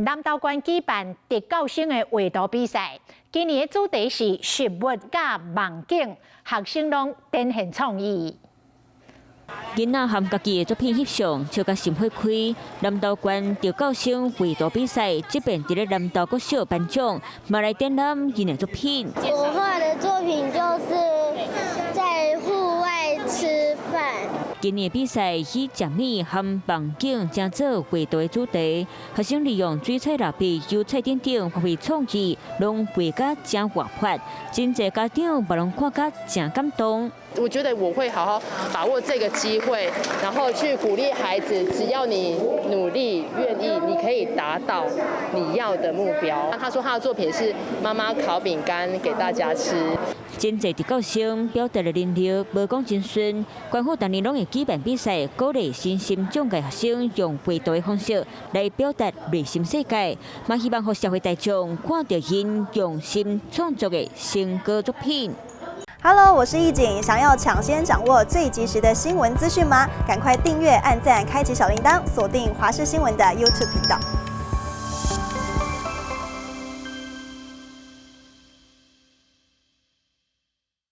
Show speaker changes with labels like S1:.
S1: 南投縣舉辦特教生的畫圖比賽，今年的主題是食物佮夢境，學生攏展現創意。
S2: 囡仔含家己的作品翕相，笑甲心花開。南投縣特教生畫圖比賽，這擺佇咧南投國小頒獎，嘛來展覽𪜶的作品。
S3: 我畫的作品就是在戶外吃飯。
S2: 今年比賽以食物和夢境成做畫圖的主題，學生利用水彩蠟筆、油彩等等發揮創意，攏畫甲真活潑，真濟家長嘛攏看甲真感動。
S4: 我覺得我會好好把握這個機會，然後去鼓勵孩子，只要你努力、願意，你可以達到你要的目標。他說他的作品是媽媽烤餅乾給大家吃。
S2: 真濟特教生表達的能力無講真順，縣府逐年攏會舉辦比賽，鼓勵身心障礙學生用畫圖的方式來表達內心世界，嘛希望予社會大眾看著𪜶用心創作的成果作品。
S5: Hello，我是易景，想要搶先掌握最及時的新聞資訊嗎？趕快訂閱、按讚、開啟小鈴鐺，鎖定華視新聞的 YouTube 頻道。